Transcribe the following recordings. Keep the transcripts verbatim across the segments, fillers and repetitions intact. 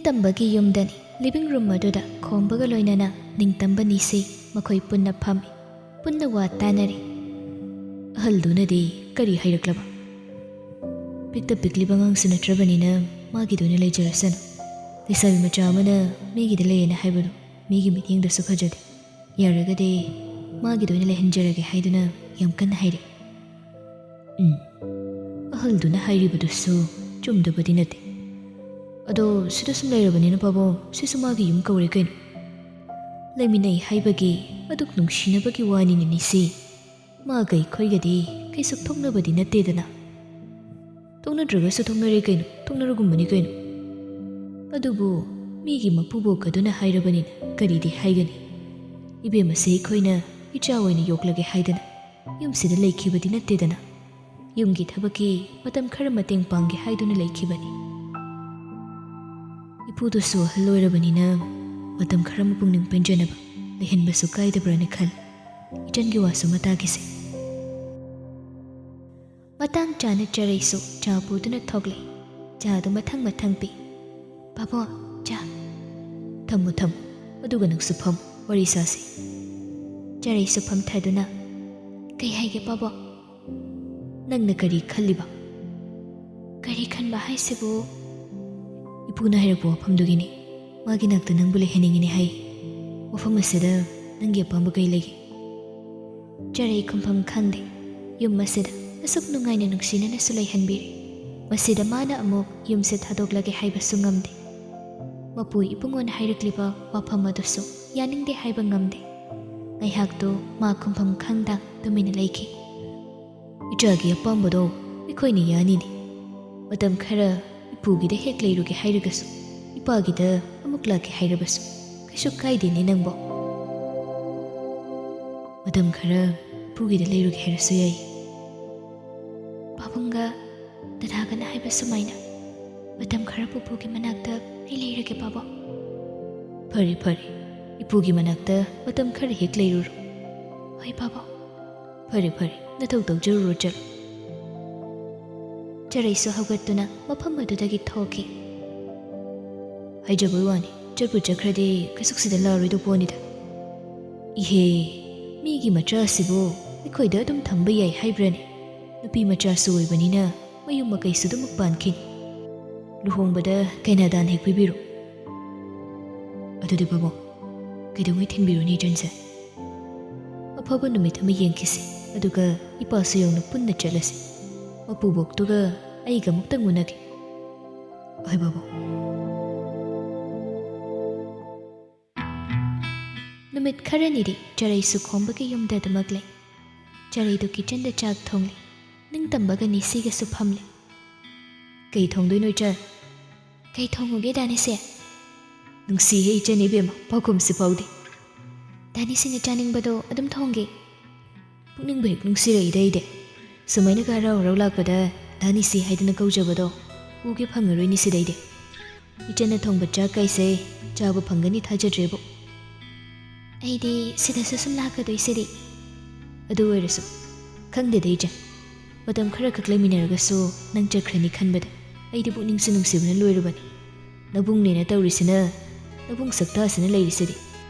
ꯇꯝꯕꯒꯤ ꯌꯨꯝꯗꯅꯤ꯫ Living room ꯑꯗꯨꯗ ꯈꯣꯝꯕꯒ ꯂꯣꯏꯅꯅ ꯅꯤꯡꯇꯝꯕ ꯅꯤꯁꯤ ꯃꯈꯣꯏ ꯄꯨꯟꯅ ꯐꯝꯃꯤ꯫ ꯄꯨꯟꯅ ꯋꯥ ꯇꯥꯅꯔꯤ꯫ ꯑꯍꯜꯗꯨꯅꯗꯤ ꯀꯔꯤ ꯍꯥꯏꯔꯛꯂꯕ? ꯄꯤꯛꯇ ꯄꯤꯛꯂꯤꯕ ꯑꯉꯥꯡꯁꯨ ꯅꯠꯇ꯭ꯔꯕꯅꯤꯅ ꯃꯥꯒꯤꯗ ꯑꯣꯏꯅ ꯂꯩꯖꯔꯁꯅꯨ꯫ ꯂꯩꯁꯥꯕꯤ ꯃꯆꯥ ꯑꯃꯅ ꯃꯤꯒꯤꯗ ꯂꯩꯌꯦꯅ ꯍꯥꯏꯕꯗꯨ ꯃꯤꯒꯤ ꯃꯤꯠꯌꯦꯡꯗꯁꯨ ꯐꯖꯗꯦ꯫ ꯌꯥꯔꯒꯗꯤ ꯃꯥꯒꯤꯗ ꯑꯣꯏꯅ ꯂꯩꯍꯟꯖꯔꯒꯦ ꯍꯥꯏꯗꯨꯅ ꯌꯥꯝ ꯀꯟꯅ ꯍꯥꯏꯔꯛꯏ꯫ ꯎꯝ, ꯑꯍꯜꯗꯨꯅ ꯍꯥꯏꯔꯤꯕꯗꯨꯁꯨ ꯆꯨꯝꯗꯕꯗꯤ ꯅꯠꯇꯦ꯫ ꯑꯗꯣ ꯁꯤꯗ ꯁꯨꯝ ꯂꯩꯔꯕꯅꯤꯅ ꯄꯥꯕꯨꯡ, ꯁꯤꯁꯨ ꯃꯥꯒꯤ ꯌꯨꯝ ꯀꯧꯔꯦ ꯀꯩꯅꯣ꯫ ꯂꯩꯃꯤꯟꯅꯩ ꯍꯥꯏꯕꯒꯤ ꯑꯗꯨꯛ ꯅꯨꯡꯁꯤꯅꯕꯒꯤ ꯋꯥꯅꯤꯅꯦ ꯅꯤꯁꯤ꯫ ꯃꯥꯒ ꯑꯩꯈꯣꯏꯒꯗꯤ ꯀꯩꯁꯨ ꯊꯣꯛꯅꯕꯗꯤ ꯅꯠꯇꯦꯗꯅ꯫ ꯊꯣꯛꯅꯗ꯭ꯔꯒꯁꯨ ꯊꯣꯛꯅꯔꯦ ꯀꯩꯅꯣ, ꯊꯣꯛꯅꯔꯒꯨꯝꯕꯅꯤ ꯀꯩꯅꯣ꯫ ꯑꯗꯨꯕꯨ ꯃꯤꯒꯤ ꯃꯄꯨꯕꯣꯛ ꯑꯗꯨꯅ ꯍꯥꯏꯔꯕꯅꯤꯅ ꯀꯔꯤꯗꯤ ꯍꯥꯏꯒꯅꯤ? ꯏꯕꯦꯝꯃꯁꯦ ꯑꯩꯈꯣꯏꯅ ꯏꯆꯥ ꯑꯣꯏꯅ ꯌꯣꯛꯂꯒꯦ ꯍꯥꯏꯗꯅ ꯌꯨꯝꯁꯤꯗ ꯂꯩꯈꯤꯕꯗꯤ ꯅꯠꯇꯦꯗꯅ꯫ ꯌꯨꯝꯒꯤ ꯊꯕꯛꯀꯤ ꯃꯇꯝ ꯈꯔ ꯃꯇꯦꯡ ꯄꯥꯡꯒꯦ ꯍꯥꯏꯗꯨꯅ ꯂꯩꯈꯤꯕꯅꯤ꯫ ꯏꯄꯨꯗꯨꯁꯨ ꯑꯍꯜ ꯑꯣꯏꯔꯕꯅꯤꯅ ꯃꯇꯝ ꯈꯔ ꯑꯃ ꯄꯨꯛꯅꯤꯡ ꯄꯦꯟꯖꯅꯕ ꯂꯩꯍꯟꯕꯁꯨ ꯀꯥꯏꯗꯕ꯭ꯔꯥꯅ ꯈꯜꯂꯤ꯫ ꯏꯆꯟꯒꯤ ꯋꯥꯁꯨ ꯑꯃ ꯇꯥꯈꯤꯁꯦ꯫ ꯃꯇꯥꯡ ꯆꯥꯅ ꯆꯔꯩꯁꯨ ꯆꯥ ꯄꯨꯗꯨꯅ ꯊꯣꯛꯂꯛꯏ꯫ ꯆꯥꯗꯨ ꯃꯊꯪ ꯃꯊꯪ ꯄꯤ꯫ "ꯄꯥꯕꯣ, ꯆꯥ꯫" "ꯊꯝꯃꯨ, ꯊꯝꯃꯨ꯫ ꯑꯗꯨꯒ ꯅꯪꯁꯨ ꯐꯝ, ꯋꯥꯔꯤ ꯁꯥꯁꯤ꯫" ꯆꯔꯩꯁꯨ ꯐꯝꯊꯗꯨꯅ, "ꯀꯩ ꯍꯥꯏꯒꯦ ꯄꯥꯕꯣ?" "ꯅꯪꯅ ꯀꯔꯤ ꯈꯜꯂꯤꯕ?" "ꯀꯔꯤ ꯈꯟꯕ ꯍꯥꯏꯁꯤꯕꯨ?" "ꯏꯄꯨꯅ ꯍꯥꯏꯔꯛꯄ ꯋꯥꯐꯝꯗꯨꯒꯤꯅꯤ꯫ ꯃꯥꯒꯤ ꯅꯥꯛꯇ ꯅꯪꯕꯨ ꯂꯩꯍꯟꯅꯤꯡꯉꯤꯅꯦ ꯍꯥꯏ꯫ ꯋꯥꯐꯝ ꯑꯁꯤꯗ ꯅꯪꯒꯤ ꯑꯄꯥꯝꯕ ꯀꯩ ꯂꯩꯒꯦ?" ꯆꯔꯩ ꯈꯨꯝꯐꯝ ꯈꯪꯗꯦ꯫ ꯌꯨꯝ ꯑꯁꯤꯗ ꯑꯁꯨꯛ ꯅꯨꯡꯉꯥꯏꯅ ꯅꯨꯡꯁꯤꯅꯅꯁꯨ ꯂꯩꯍꯟꯕꯤꯔꯦ꯫ ꯃꯁꯤꯗ ꯃꯥꯅ ꯑꯃꯨꯛ ꯌꯨꯝꯁꯦ ꯊꯥꯗꯣꯛꯂꯒꯦ ꯍꯥꯏꯕꯁꯨ ꯉꯝꯗꯦ꯫ ꯃꯄꯨ ꯏꯕꯨꯡꯉꯣꯅ ꯍꯥꯏꯔꯛꯂꯤꯕ ꯋꯥꯐꯝ ꯑꯗꯨꯁꯨ ꯌꯥꯅꯤꯡꯗꯦ ꯍꯥꯏꯕ ꯉꯝꯗꯦ꯫ ꯉꯥꯏꯍꯥꯛꯇꯨ ꯃꯥ ꯈꯨꯝꯐꯝ ꯈꯪꯗ ꯇꯨꯃꯤꯟꯅ ꯂꯩꯈꯤ꯫ "ꯏꯆꯥꯒꯤ ꯑꯄꯥꯝꯕꯗꯣ ꯑꯩꯈꯣꯏꯅ ꯌꯥꯅꯤꯅꯦ꯫ ꯃꯇꯝ ꯈꯔ ꯏꯄꯨꯒꯤꯗ ꯍꯦꯛ ꯂꯩꯔꯨꯒꯦ ꯍꯥꯏꯔꯒꯁꯨ ꯏꯄꯥꯒꯤꯗ ꯑꯃꯨꯛ ꯂꯥꯛꯀꯦ ꯍꯥꯏꯔꯕꯁꯨ ꯀꯩꯁꯨ ꯀꯥꯏꯗꯦꯅꯦ ꯅꯪꯕꯣ꯫ ꯃꯇꯝ ꯈꯔ ꯏꯄꯨꯒꯤꯗ ꯂꯩꯔꯨꯒꯦ ꯍꯥꯏꯔꯁꯨ ꯌꯥꯏ꯫" "ꯄꯥꯕꯨꯡꯒ ꯗꯗꯥꯒꯅ ꯍꯥꯏꯕ ꯁꯨꯃꯥꯏꯅ ꯃꯇꯝ ꯈꯔ ꯄꯨꯄꯨꯒꯤ ꯃꯅꯥꯛꯇ ꯑꯩ ꯂꯩꯔꯒꯦ ꯄꯥꯕꯨꯡ꯫" "ꯐꯔꯦ, ꯐꯔꯦ꯫ ꯏꯄꯨꯒꯤ ꯃꯅꯥꯛꯇ ꯃꯇꯝ ꯈꯔ ꯍꯦꯛ ꯂꯩꯔꯨꯔꯣ꯫" "ꯍꯣꯏ ꯄꯥꯕꯨꯡ꯫" "ꯐꯔꯦ, ꯐꯔꯦ꯫ ꯅꯊꯧ ꯇꯧꯖꯔꯨꯔꯣ, ꯆꯠꯂꯣ꯫" ꯆꯔꯩꯁꯨ ꯍꯧꯒꯠꯇꯨꯅ ꯃꯐꯝ ꯑꯗꯨꯗꯒꯤ ꯊꯣꯛꯈꯤ꯫ ꯍꯥꯏꯖꯕꯩ ꯋꯥꯅꯤ, ꯆꯠꯄꯨ ꯆꯠꯈ꯭ꯔꯗꯤ ꯀꯩꯁꯨꯛ ꯁꯤꯗ ꯂꯥꯛꯑꯔꯣꯏꯗꯧ ꯄꯣꯠꯅꯤꯗ꯫ ꯏꯍꯦ, ꯃꯤꯒꯤ ꯃꯆꯥꯁꯤꯕꯨ ꯑꯩꯈꯣꯏꯗ ꯑꯗꯨꯝ ꯊꯝꯕ ꯌꯥꯏ ꯍꯥꯏꯕ꯭ꯔꯅꯦ? ꯅꯨꯄꯤ ꯃꯆꯥꯁꯨ ꯑꯣꯏꯕꯅꯤꯅ ꯃꯌꯨꯝ ꯃꯀꯩꯁꯨ ꯑꯗꯨꯃꯛ ꯄꯥꯟꯈꯤꯅꯤ꯫ ꯂꯨꯍꯣꯡꯕꯗ ꯀꯩꯅꯥꯗꯥꯟ ꯍꯦꯛ ꯄꯤꯕꯤꯔꯣ꯫ ꯑꯗꯨꯗꯤ ꯄꯥꯕꯨꯡ, ꯀꯩꯗꯧꯉꯩ ꯊꯤꯟꯕꯤꯔꯨꯅꯤ ꯏꯆꯟꯁꯦ? ꯑꯐꯕ ꯅꯨꯃꯤꯠ ꯑꯃ ꯌꯦꯡꯈꯤꯁꯤ, ꯑꯗꯨꯒ ꯏꯄꯥꯁꯨ ꯌꯥꯎꯅ ꯄꯨꯟꯅ ꯆꯠꯂꯁꯤ꯫ ꯃꯄꯨꯕꯣꯛꯇꯨꯒ ꯑꯩꯒ ꯑꯃꯨꯛꯇꯪ ꯎꯅꯒꯦ꯫ ꯍꯣꯏ ꯄꯥꯕꯨꯡ꯫ ꯅꯨꯃꯤꯠ ꯈꯔꯅꯤꯗꯤ ꯆꯔꯩꯁꯨ ꯈꯣꯝꯕꯒꯤ ꯌꯨꯝꯗ ꯑꯗꯨꯃꯛ ꯂꯩ꯫ ꯆꯔꯩꯗꯨ ꯀꯤꯆꯟꯗ ꯆꯥꯛ ꯊꯣꯡꯂꯤ꯫ ꯅꯤꯡꯇꯝꯕꯒ ꯅꯤꯁꯤꯒꯁꯨ ꯐꯝꯂꯤ꯫ "ꯀꯩ ꯊꯣꯡꯗꯣꯏꯅꯣ ꯏꯆꯟ?" "ꯀꯩ ꯊꯣꯡꯉꯨꯒꯦ ꯗꯥ ꯅꯤꯁꯤ?" "ꯅꯨꯡꯁꯤꯍꯦ ꯏꯆꯟ ꯏꯕꯦꯝꯃ, ꯄꯥꯎꯈꯨꯝꯁꯤ ꯐꯥꯎꯗꯦ꯫ ꯗꯥ ꯅꯤꯁꯤꯅ ꯆꯥꯅꯤꯡꯕꯗꯣ ꯑꯗꯨꯝ ꯊꯣꯡꯒꯦ꯫ ꯄꯨꯛꯅꯤꯡꯕꯨ ꯍꯦꯛ ꯅꯨꯡꯁꯤꯔꯛꯏꯗ ꯑꯩꯗꯤ꯫ ꯁꯨꯃꯥꯏꯅꯒ ꯍꯔꯥꯎ ꯍꯔꯥꯎ ꯂꯥꯛꯄꯗ ꯗꯥ ꯅꯤꯁꯤ ꯍꯥꯏꯗꯅ ꯀꯧꯖꯕꯗꯣ ꯎꯒꯦ ꯐꯪꯉꯔꯣꯏꯅꯦ ꯁꯤꯗꯩꯗꯤ꯫ ꯏꯆꯟꯅ ꯊꯣꯡꯕ ꯆꯥꯛ ꯀꯥꯏꯁꯦ ꯆꯥꯕ ꯐꯪꯒꯅꯤ ꯊꯥꯖꯗ꯭ꯔꯦꯕꯨ꯫ ꯑꯩꯗꯤ ꯁꯤꯗꯁꯨ ꯁꯨꯝ ꯂꯥꯛꯀꯗꯣꯏꯁꯤꯗꯤ꯫ ꯑꯗꯨ ꯑꯣꯏꯔꯁꯨ ꯈꯪꯗꯦꯗ ꯏꯆꯟ, ꯃꯇꯝ ꯈꯔ ꯈꯛ ꯂꯩꯃꯤꯟꯅꯔꯒꯁꯨ ꯅꯪ ꯆꯠꯈ꯭ꯔꯅꯤ ꯈꯟꯕꯗ ꯑꯩꯗꯤ ꯄꯨꯛꯅꯤꯡꯁꯨ ꯅꯨꯡꯁꯤꯕꯅ ꯂꯣꯏꯔꯕꯅꯤ꯫ ꯅꯕꯨꯡꯅꯦꯅ ꯇꯧꯔꯤꯁꯤꯅ, ꯅꯕꯨꯡ ꯁꯛꯇꯥꯁꯤꯅ ꯂꯩꯔꯤꯁꯤꯗꯤ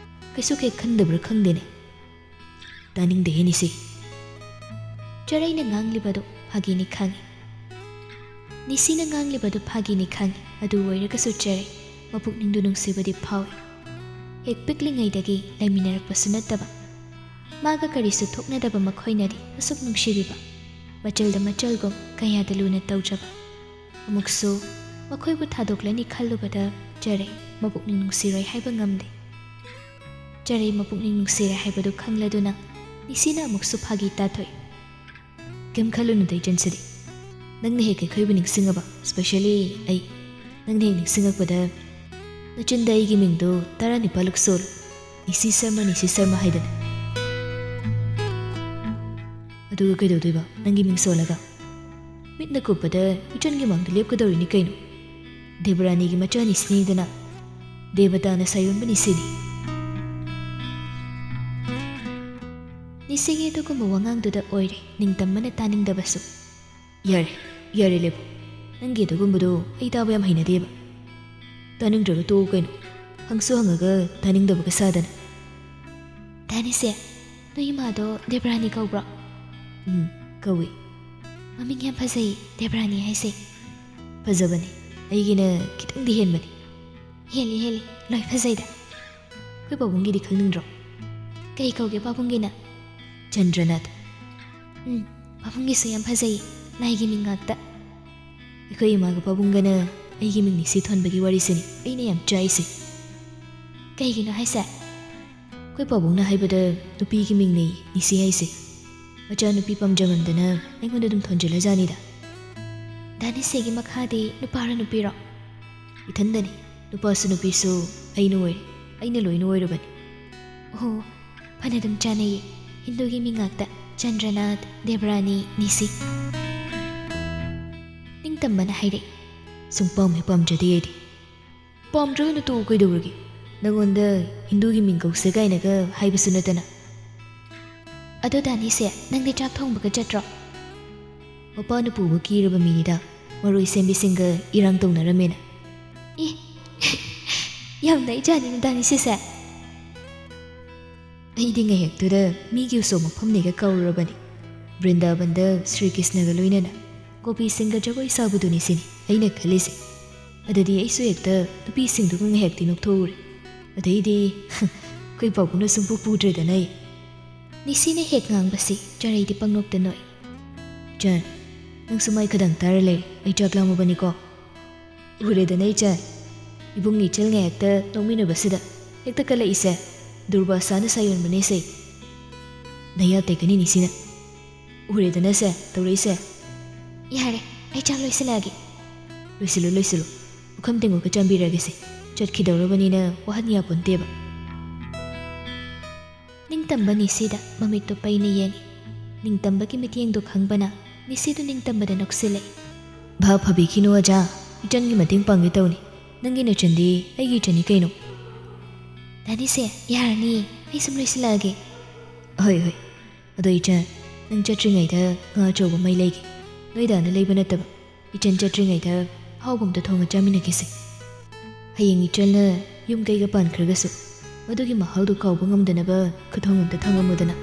ꯀꯩꯁꯨ ꯍꯦꯛ ꯈꯟꯗꯕ꯭ꯔꯥ ꯈꯪꯗꯦꯅꯦ꯫ ꯇꯥꯅꯤꯡꯗꯦꯍꯦ ꯅꯤꯁꯤ꯫ ꯆꯔꯩꯅ ꯉꯥꯡꯂꯤꯕꯗꯨ ꯐꯥꯒꯤꯅꯤ ꯈꯪꯏ꯫ ꯅꯤꯁꯤꯅ ꯉꯥꯡꯂꯤꯕꯗꯨ ꯐꯥꯒꯤꯅꯤ ꯈꯪꯏ꯫ ꯑꯗꯨ ꯑꯣꯏꯔꯒꯁꯨ ꯆꯔꯩ ꯃꯄꯨꯛꯅꯤꯡꯗꯨ ꯅꯨꯡꯁꯤꯕꯗꯤ ꯐꯥꯎꯏ꯫ ꯍꯦꯛ ꯄꯤꯛꯂꯤꯉꯩꯗꯒꯤ ꯂꯩꯃꯤꯟꯅꯔꯛꯄꯁꯨ ꯅꯠꯇꯕ, ꯃꯥꯒ ꯀꯔꯤꯁꯨ ꯊꯣꯛꯅꯗꯕ ꯃꯈꯣꯏꯅꯗꯤ ꯑꯁꯨꯛ ꯅꯨꯡꯁꯤꯕꯤꯕ, ꯃꯆꯜꯗ ꯃꯆꯜꯒꯨꯝ ꯀꯌꯥꯗ ꯂꯨꯅ ꯇꯧꯖꯕ꯫ ꯑꯃꯨꯛꯁꯨ ꯃꯈꯣꯏꯕꯨ ꯊꯥꯗꯣꯛꯂꯅꯤ ꯈꯜꯂꯨꯕꯗ ꯆꯔꯩ ꯃꯄꯨꯛꯅꯤꯡ ꯅꯨꯡꯁꯤꯔꯣꯏ ꯍꯥꯏꯕ ꯉꯝꯗꯦ꯫ ꯆꯔꯩ ꯃꯄꯨꯛꯅꯤꯡ ꯅꯨꯡꯁꯤꯔꯦ ꯍꯥꯏꯕꯗꯨ ꯈꯪꯂꯗꯨꯅ ꯅꯤꯁꯤꯅ ꯑꯃꯨꯛꯁꯨ ꯐꯥꯒꯤ ꯇꯥꯊꯣꯛꯏ꯫ "ꯀꯩꯝ ꯈꯜꯂꯨꯅꯨꯗ ꯏꯆꯟꯁꯤꯗꯤ꯫ ꯅꯪꯅ ꯍꯦꯛ ꯑꯩꯈꯣꯏꯕꯨ ꯅꯤꯡꯁꯤꯡꯉꯕ, specially ꯑꯩ꯫ ꯅꯪꯅ ꯍꯦꯛ ꯅꯤꯡꯁꯤꯡꯉꯛꯄꯗ ꯅꯆꯤꯟꯗ ꯑꯩꯒꯤ ꯃꯤꯡꯗꯣ ꯇꯔꯥꯅꯤꯄꯥꯜꯂꯛ ꯁꯣꯜꯂꯨ꯫ ꯅꯤꯁꯤ ꯁꯔꯃ, ꯅꯤꯁꯤ ꯁꯔꯃ ꯍꯥꯏꯗꯅ꯫ ꯑꯗꯨꯒ ꯀꯩꯗꯧꯗꯣꯏꯕ ꯅꯪꯒꯤ ꯃꯤꯡ ꯁꯣꯜꯂꯒ? ꯃꯤꯠꯅ ꯀꯨꯞꯄꯗ ꯏꯆꯟꯒꯤ ꯃꯥꯡꯗ ꯂꯦꯞꯀꯗꯧꯔꯤꯅꯤ ꯀꯩꯅꯣ꯫ ꯗꯦꯕꯔꯥꯅꯤꯒꯤ ꯃꯆꯥꯅꯤ ꯁꯤꯅꯤꯗꯅ꯫ ꯗꯦꯕꯇꯥꯅ ꯁꯥꯌꯣꯟꯕꯅꯤ ꯁꯤꯅꯤ꯫" ꯅꯤꯁꯤꯒꯤ ꯑꯗꯨꯒꯨꯝꯕ ꯋꯥꯉꯥꯡꯗꯨꯗ ꯑꯣꯏꯔꯦ ꯅꯤꯡꯇꯝꯕꯅ ꯇꯥꯅꯤꯡꯗꯕꯁꯨ꯫ "ꯌꯥꯔꯦ, ꯌꯥꯔꯦ ꯂꯦꯞꯄꯨ꯫ ꯅꯪꯒꯤ ꯑꯗꯨꯒꯨꯝꯕꯗꯣ ꯑꯩ ꯇꯥꯕ ꯌꯥꯝ ꯍꯩꯅꯗꯦꯕ꯫ ꯇꯥꯅꯤꯡꯗ꯭ꯔꯒ ꯇꯣꯛꯎ ꯀꯩꯅꯣ꯫ ꯍꯪꯁꯨ ꯍꯪꯉꯒ ꯇꯥꯅꯤꯡꯗꯕꯒ ꯁꯥꯗꯅ꯫ ꯗꯥꯅꯤꯁꯦ, ꯅꯣꯏ ꯏꯃꯥꯗꯣ ꯗꯦꯕ꯭ꯔꯥꯅꯤ ꯀꯧꯕ꯭ꯔꯣ? ꯎꯝ, ꯀꯧꯏ꯫ ꯃꯃꯤꯡ ꯌꯥꯝ ꯐꯖꯩ, ꯗꯦꯕ꯭ꯔꯥꯅꯤ ꯍꯥꯏꯁꯦ꯫ ꯐꯖꯕꯅꯤ꯫ ꯑꯩꯒꯤꯅ ꯈꯤꯇꯪꯗꯤ ꯍꯦꯟꯕꯅꯤ꯫ ꯍꯦꯜꯂꯤ, ꯍꯦꯜꯂꯤ꯫ ꯂꯣꯏ ꯐꯖꯩꯗ꯫ ꯑꯩꯈꯣꯏ ꯄꯥꯕꯨꯡꯒꯤꯗꯤ ꯈꯪꯅꯤꯡꯗ꯭ꯔꯣ? ꯀꯩ ꯀꯧꯒꯦ ꯄꯥꯕꯨꯡꯒꯤꯅ? ꯆꯟꯗ꯭ꯔꯅꯥꯊ꯫ ꯎꯝ, ꯄꯥꯕꯨꯡꯒꯤꯁꯨ ꯌꯥꯝ ꯐꯖꯩ꯫ ꯂꯥꯏꯒꯤ ꯃꯤꯡ ꯉꯥꯛꯇ꯫ ꯑꯩꯈꯣꯏ ꯏꯃꯥꯒ ꯄꯥꯕꯨꯡꯒꯅ ꯑꯩꯒꯤ ꯃꯤꯡ ꯅꯤꯁꯤ ꯊꯣꯟꯕꯒꯤ ꯋꯥꯔꯤꯁꯤꯅꯤ ꯑꯩꯅ ꯌꯥꯝ ꯆꯥꯛꯏꯁꯦ꯫ ꯀꯩꯒꯤꯅꯣ ꯍꯥꯏꯁꯦ? ꯑꯩꯈꯣꯏ ꯄꯥꯕꯨꯡꯅ ꯍꯥꯏꯕꯗ ꯅꯨꯄꯤꯒꯤ ꯃꯤꯡꯅꯦ ꯅꯤꯁꯤ ꯍꯥꯏꯁꯦ꯫ ꯃꯆꯥꯅꯨꯄꯤ ꯄꯥꯝꯖꯃꯟꯗꯅ ꯑꯩꯉꯣꯟꯗ ꯑꯗꯨꯝ ꯊꯣꯟꯖꯤꯜꯂꯖꯥꯠꯅꯤꯗ꯫ ꯗꯥꯅꯤꯁꯦꯒꯤ ꯃꯈꯥꯗꯤ ꯅꯨꯄꯥꯔꯣ ꯅꯨꯄꯤꯔꯣ? ꯏꯊꯟꯗꯅꯤ꯫ ꯅꯨꯄꯥꯁꯨ ꯅꯨꯄꯤꯁꯨ ꯑꯩꯅ ꯑꯣꯏꯔꯦ꯫ ꯑꯩꯅ ꯂꯣꯏꯅ ꯑꯣꯏꯔꯕꯅꯤ꯫ ꯑꯣ, ꯐꯅ ꯑꯗꯨꯝ ꯆꯥꯅꯩꯌꯦ꯫ ꯍꯤꯟꯗꯨꯒꯤ ꯃꯤꯡ ꯉꯥꯛꯇ, ꯆꯟꯗ꯭ꯔꯅꯥꯊ, ꯗꯦꯕ꯭ꯔꯥꯅꯤ, ꯅꯤꯁꯤ꯫ ꯅꯤꯡꯇꯝꯕꯅ ꯍꯥꯏꯔꯛꯏ꯫ ꯁꯨꯡꯄꯥꯝ ꯍꯦꯛ ꯄꯥꯝꯖꯗꯦ ꯑꯩꯗꯤ꯫ ꯄꯥꯝꯗ꯭ꯔꯒꯅ ꯇꯣꯛꯎ ꯀꯩꯗꯧꯔꯒꯦ? ꯅꯉꯣꯟꯗ ꯍꯤꯟꯗꯨꯒꯤ ꯃꯤꯡ ꯀꯧꯁꯦ ꯀꯥꯏꯅꯒ ꯍꯥꯏꯕꯁꯨ ꯅꯠꯇꯅ꯫ ꯑꯗꯣ ꯗꯥꯅꯤꯁꯦ, ꯅꯪꯗꯤ ꯆꯥꯛ ꯊꯣꯡꯕꯒ ꯆꯠꯇ꯭ꯔꯣ? ꯃꯄꯥꯅ ꯄꯨꯕ ꯀꯤꯔꯕ ꯃꯤꯅꯤꯗ, ꯃꯔꯣꯏ ꯁꯦꯝꯕꯤꯁꯤꯡꯒ ꯏꯔꯥꯡ ꯇꯧꯅꯔꯝꯃꯦꯅ꯫ ꯏ, ꯌꯥꯝ ꯅꯩꯖꯥꯠꯅꯤꯅ ꯗꯥꯅꯤꯁꯤꯁꯦ꯫ ꯑꯩꯗꯤ ꯉꯥꯏꯍꯥꯛꯇꯨꯗ ꯃꯤꯒꯤ ꯎꯁꯣꯞ ꯃꯐꯝꯅꯦꯒ ꯀꯥꯎꯔꯨꯔꯕꯅꯤ꯫ ꯕ꯭ꯔꯤꯟꯗꯥꯕꯟꯗ ꯁ꯭ꯔꯤ ꯀ꯭ꯔꯤꯁꯅꯒ ꯂꯣꯏꯅꯅ ꯒꯣꯄꯤꯁꯤꯡꯒ ꯖꯒꯣꯏ ꯁꯥꯕꯗꯨꯅꯤ ꯁꯤꯅꯤ ꯑꯩꯅ ꯈꯜꯂꯤꯁꯦ꯫ ꯑꯗꯨꯗꯤ ꯑꯩꯁꯨ ꯍꯦꯛꯇ ꯅꯨꯄꯤꯁꯤꯡꯗꯨꯒ ꯉꯥꯏꯍꯥꯛꯇꯤ ꯅꯣꯛꯊꯣꯛꯎꯔꯦ꯫ ꯑꯗꯩꯗꯤ ꯑꯩꯈꯣꯏ ꯄꯥꯕꯨꯡꯅ ꯁꯨꯡꯄꯨ ꯄꯨꯗ꯭ꯔꯦꯗꯅ ꯑꯩ꯫ ꯅꯤꯁꯤꯅ ꯍꯦꯛ ꯉꯥꯡꯕꯁꯤ ꯆꯔꯩꯗꯤ ꯄꯪꯅꯣꯛꯇ ꯅꯣꯛꯏ꯫ ꯆꯟ, ꯅꯪꯁꯨ ꯃꯥꯏ ꯈꯗꯪ ꯇꯥꯔ ꯂꯩꯔꯦ꯫ ꯑꯩ ꯆꯥꯛ ꯂꯥꯝꯃꯕꯅꯤꯀꯣ꯫ ꯎꯔꯦꯗꯅ ꯏꯆꯟ, ꯏꯕꯨꯡ ꯏꯆꯜ ꯉꯥꯏꯍꯥꯛꯇ ꯅꯣꯛꯃꯤꯟꯅꯕꯁꯤꯗ ꯍꯦꯛꯇ ꯀꯜꯂꯛꯏꯁꯦ꯫ ꯗꯨꯔꯕꯥꯁꯥꯅ ꯁꯥꯌꯣꯟꯕꯅꯦꯁꯦ꯫ ꯅꯌꯥ ꯇꯦꯛꯀꯅꯤ ꯅꯤꯁꯤꯅ꯫ ꯎꯔꯦꯗꯅꯁꯦ ꯇꯧꯔꯛꯏꯁꯦ꯫ ꯌꯥꯔꯦ, ꯑꯩ ꯆꯥꯛ ꯂꯣꯏꯁꯤꯜꯂꯛꯑꯒꯦ꯫ ꯂꯣꯏꯁꯤꯜꯂꯨ, ꯂꯣꯏꯁꯤꯜꯂꯨ꯫ ꯄꯨꯈꯝ ꯇꯦꯡꯀꯣꯠꯀ ꯆꯥꯝꯕꯤꯔꯒꯦꯁꯦ꯫ ꯆꯠꯈꯤꯗꯧꯔꯕꯅꯤꯅ ꯋꯥꯍꯟ ꯌꯥꯄꯣꯟꯇꯦꯕ꯫ ꯅꯤꯡꯇꯝꯕ ꯅꯤꯁꯤꯗ ꯃꯃꯤꯠꯇꯨ ꯄꯩꯅ ꯌꯦꯡꯉꯤ꯫ ꯅꯤꯡꯇꯝꯕꯒꯤ ꯃꯤꯠꯌꯦꯡꯗꯨ ꯈꯪꯕꯅ ꯅꯤꯁꯤꯗꯨ ꯅꯤꯡꯇꯝꯕꯗ ꯅꯣꯛꯁꯤꯜꯂꯦ꯫ ꯚꯥꯞ ꯐꯕꯤꯈꯤꯅꯨ ꯑꯖꯥ, ꯏꯆꯟꯒꯤ ꯃꯇꯦꯡ ꯄꯥꯡꯒꯦ ꯇꯧꯅꯤ꯫ ꯅꯪꯒꯤ ꯅꯆꯟꯗꯤ ꯑꯩꯒꯤ ꯏꯆꯟꯅꯤ ꯀꯩꯅꯣ꯫ ꯗꯥꯅꯤꯁꯦ, ꯌꯥꯔꯅꯤꯌꯦ, ꯑꯩ ꯁꯨꯝ ꯂꯣꯏꯁꯤꯜꯂꯛꯑꯒꯦ꯫ ꯍꯣꯏ, ꯍꯣꯏ꯫ ꯑꯗꯣ ꯏꯆꯟ, ꯅꯪ ꯆꯠꯇ꯭ꯔꯤꯉꯩꯗ ꯉꯥ ꯑꯆꯧꯕ ꯑꯃ ꯂꯩꯒꯦ꯫ ꯅꯣꯏꯗꯥꯅ ꯂꯩꯕ ꯅꯠꯇꯕ꯫ ꯏꯆꯟ ꯆꯠꯇ꯭ꯔꯤꯉꯩꯗ ꯑꯍꯥꯎꯕ ꯑꯝꯇ ꯊꯣꯡꯉ ꯆꯥꯃꯤꯟꯅꯈꯤꯁꯦ꯫ ꯍꯌꯦꯡ ꯏꯆꯜꯅ ꯌꯨꯝ ꯀꯩꯒ ꯄꯥꯟꯈ꯭ꯔꯒꯁꯨ ꯃꯗꯨꯒꯤ ꯃꯍꯥꯎꯗꯨ ꯀꯥꯎꯕ ꯉꯝꯗꯅꯕ ꯈꯨꯗꯣꯡ ꯑꯝꯇ ꯊꯝꯃꯝꯃꯨꯗꯅ꯫